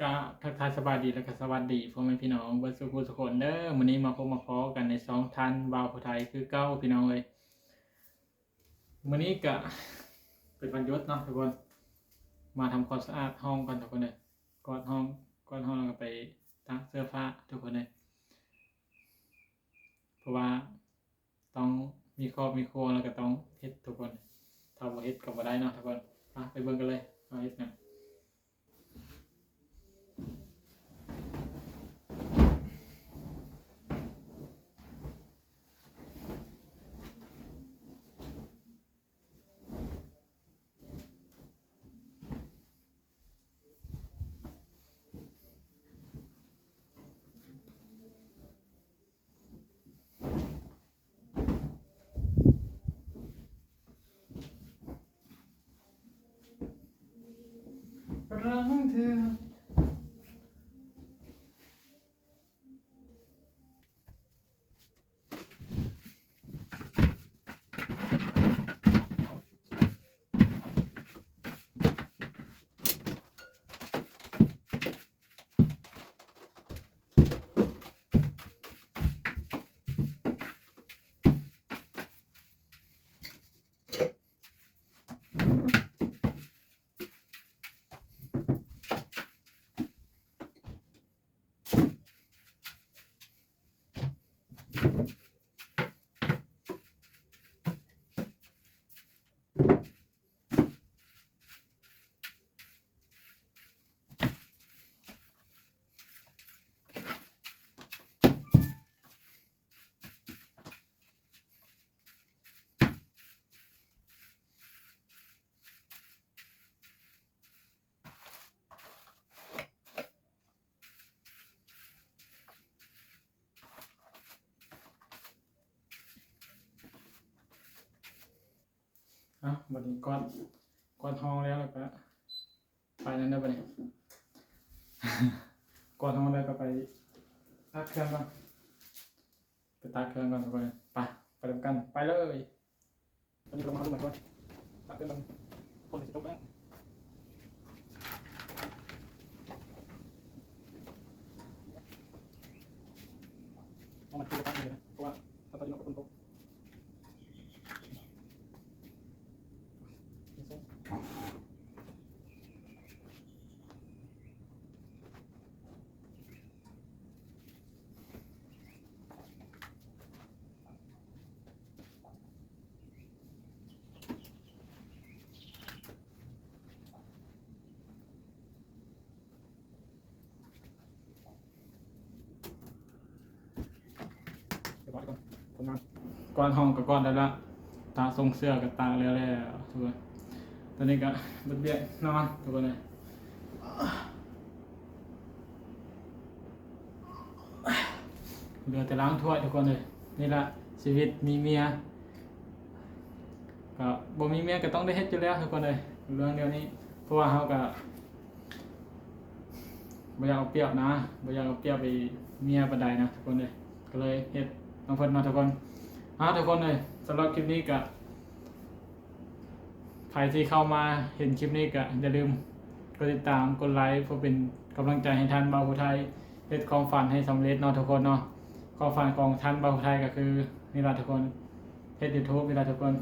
ກະທັກທາຍສະບາຍດີ ແລະກະສະຫວັດດີພໍ່ແມ່ພີ່ນ້ອງເບິດສູ່ຜູ້ສູ່ຄົນເດີ. ມື້ນີ້ມາພົບມາພໍ້ກັນໃນຊ່ອງທ່ານບ່າວຜູ້ໄທຄືເກົ່າພີ່ນ້ອງເອີຍ. ມື້ນີ້ກະເປັນວັນຢຸດເນາະທຸກຄົນ, ມາທຳຄວາມສະອາດຫ້ອງກ່ອນທຸກຄົນເດີ. ກວາດຫ້ອງ ກວາດຫ້ອງແລ້ວກະໄປຕາກເສື້ອຜ້າທຸກຄົນເດີ. ເພາະວ່າຕ້ອງມີຄອບມີຄົວແລ້ວກະຕ້ອງເຮັດທຸກຄົນ, ຖ້າບໍ່ເຮັດກະບໍ່ໄດ້ເນາະທຸກຄົນ. ມາໄປເບິ່ງກັນເລີຍ ເຮົາເຮັດຫຍັງ. ເອົ້າ ບັດນີ້ກວາດ ກວາດຫ້ອງແລ້ວ ແລ້ວກະໄປນັ້ນເດີບັດນີ້. ກວາດຫ້ອງແລ້ວກະໄປຕາກເຄື່ອງກ່ອນ, ໄປຕາກເຄື່ອງກ່ອນທຸກຄົນ. ໄປ ໄປນຳກັນ ໄປເລີຍ. ຕອນນີ້ກຳລັງມາລົງໃໝ່ກ່ອນ ຕາກເຄື່ອງກ່ອນ ຝົນຊິຕົກແລ້ວ. ເອົາມັດຄືນໄປເລີຍນະ ເພາະວ່າຖ້າຕອນນີ້ມັນກໍຝົນຕົກ. ກວາດຫ້ອງກະກວາດແລ້ວລະ ຕາກ ສົ່ງເສື້ອກະຕາກແລ້ວແລ້ວທຸກຄົນ. ຕອນນີ້ກະເບິດວຽກນອນທຸກຄົນເອີຍ. ເຫຼືອແຕ່ລ້າງຖ້ວຍທຸກຄົນເອີຍ. ນີ້ລະຊີວິດມີເມຍ ກະບໍ່ມີເມຍກະຕ້ອງໄດ້ເຮັດຢູ່ແລ້ວທຸກຄົນເອີຍ ເລື່ອງດຽວນີ້. ເພາະວ່າເຮົາກະບໍ່ຢາກເອົາປຽບນະ ບໍ່ຢາກເອົາປຽບໄອ້ເມຍປານໃດນະທຸກຄົນເອີຍ, ກະເລີຍເຮັດນຳເພິ່ນເນາະທຸກຄົນ. ເອົາ ທຸກຄົນເອີຍ ສຳລັບຄລິບນີ້ກະ ໃຜທີ່ເຂົ້າມາເຫັນຄລິບນີ້ກະຢ່າລືມກົດຕິດຕາມ ກົດໄລ ເພື່ອເປັນກຳລັງໃຈໃຫ້ທ່ານບ່າວຜູ້ໄທເຮັດຄວາມຝັນໃຫ້ສຳເລັດເນາະທຸກຄົນເນາະ. ຄວາມຝັນຂອງທ່ານບ່າວຜູ້ໄທກະຄືນີ້ລະທຸກຄົນ ເຮັດຢູທູບນີ້ລະທຸກຄົນ.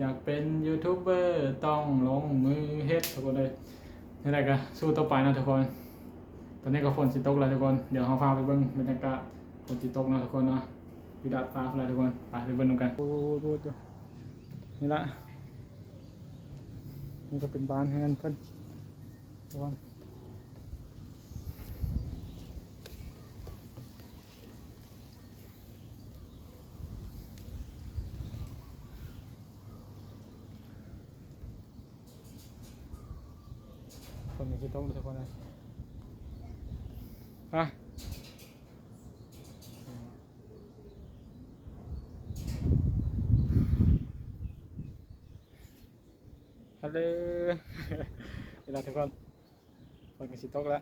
ຢາກເປັນຢູທູບເບີຕ້ອງລົງມືເຮັດທຸກຄົນເອີຍ. ຈັ່ງໃດກະສູ້ຕໍ່ໄປເນາະທຸກຄົນ. ຕອນນີ້ກະຝົນຊິຕົກແລ້ວທຸກຄົນ, ດຽວເຮົາພາໄປເບິ່ງບັນຍາກາດຝົນຊິຕົກເນາະທຸກຄົນເນາະ. ຢູ່ດາດຟ້າພຸ້ນລະທຸກຄົນ, ໄປ ໄປເບິ່ງນຳກັນ. ໂອ້ ນີ້ລະ ນີ້ກະເປັນບ້ານເຮືອນເພິ່ນທຸກຄົນ. ຝົນກະຊິຕົກທຸກຄົນເອີຍ. ຮາໂລ ເວລາທຸກຄົນ ຝົນກະຊິຕົກແລ້ວ.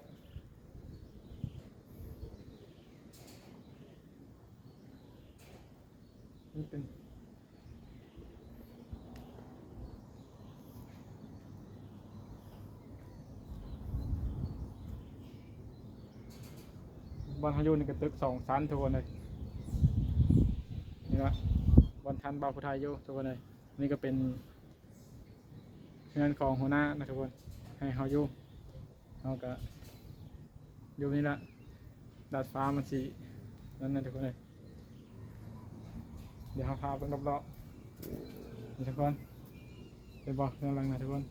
ມັນເປັນ ເ ບ່ອນເຮົາຢູ່ນີ້ກໍຕຶກສອງຊັ້ນທຸກຄົນເອີຍ. ນີ້ລະບ່ອນທ່ານບ່າວຜູ້ໄທຢູ່ທຸກຄົນເອີຍ. ນີ້ກໍເປັນເຮືອນຂອງຫົວໜ້ານະທຸກຄົນ ໃຫ້ເຮົາຢູ່. ເຮົາກໍຢູ່ນີ້ລະ ດາດຟ້າມັນຊິນັ້ນນະທຸກຄົນເອີຍ. ດຽວເຮົາພາເບິ່ງລອບໆ ນີ້ທຸກຄົນ. ເຫັນບໍ່ ເຮືອນຫຼັງນະທຸກຄົນ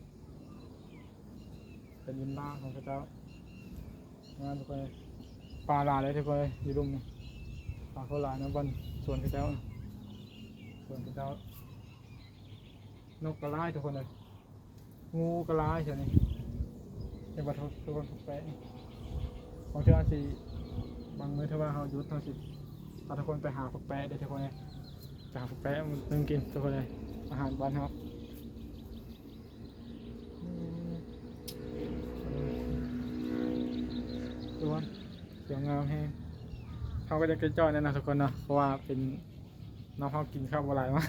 ເປັນວິນລາຂອງເຂົາເຈົ້າ. ງາມທຸກຄົນເອີຍ. ປາຫຼາຍເລີຍທຸກຄົນເອີຍ ຢູ່ລຸ່ມນີ້. ປາໂຄດຫຼາຍນະ. ບ່ອນສວນເຂົາເຈົ້າ ສວນເຂົາເຈົ້າ. ນົກກໍຫຼາຍທຸກຄົນເອີຍ. ງູກໍຫຼາຍແຖວນີ້. ເຫັນບໍ່ທຸກຄົນ ຜັກແປະນີ້. ບາງເທື່ອຊິ ບາງມື້ຖ້າວ່າເຮົາຢຸດ ເຮົາຊິພາທຸກຄົນໄປຫາຜັກແປະເດີທຸກຄົນເອີຍ. ໄປຫາຜັກແປະມາໜຶ້ງກິນທຸກຄົນເອີຍ. ອາຫານບ້ານເຮົາ. ອືມ ທຸກຄົນ ສວຍງາມແຮງ. ເຮົາກໍຢາກຈອຍໆແນ່ນະທຸກຄົນເນາະ ເພາະວ່າເປັນ ນ້ອງເຮົາກິນເຂົ້າບໍ່ຫຼາຍມາ.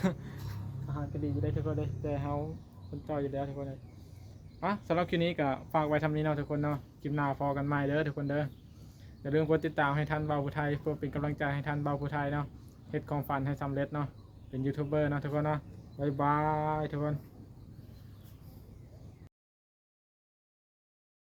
ອາຫານກໍດີຢູ່ເດ້ທຸກຄົນເດ້ ແຕ່ເຮົາຄົນຈ່ອຍຢູ່ແລ້ວທຸກຄົນເອີຍ. ອ່ະ ສຳລັບຄລິບນີ້ກໍຝາກໄວ້ສ່ຳນີ້ເນາະທຸກຄົນເນາະ. ຄລິບໜ້າພໍ້ກັນໃໝ່ເດີທຸກຄົນເດີ. ຢ່າລືມກົດຕິດຕາມໃຫ້ທ່ານບ່າວຜູ້ໄທ ເພື່ອເປັນກຳລັງໃຈໃຫ້ທ່ານບ່າວຜູ້ໄທເນາະ ເຮັດຄວາມຝັນໃຫ້ສຳເລັດເນາະ ເປັນຢູທູບເບີເນາະທຸກຄົນເນາະ. ບາຍບາຍທຸກຄົນ.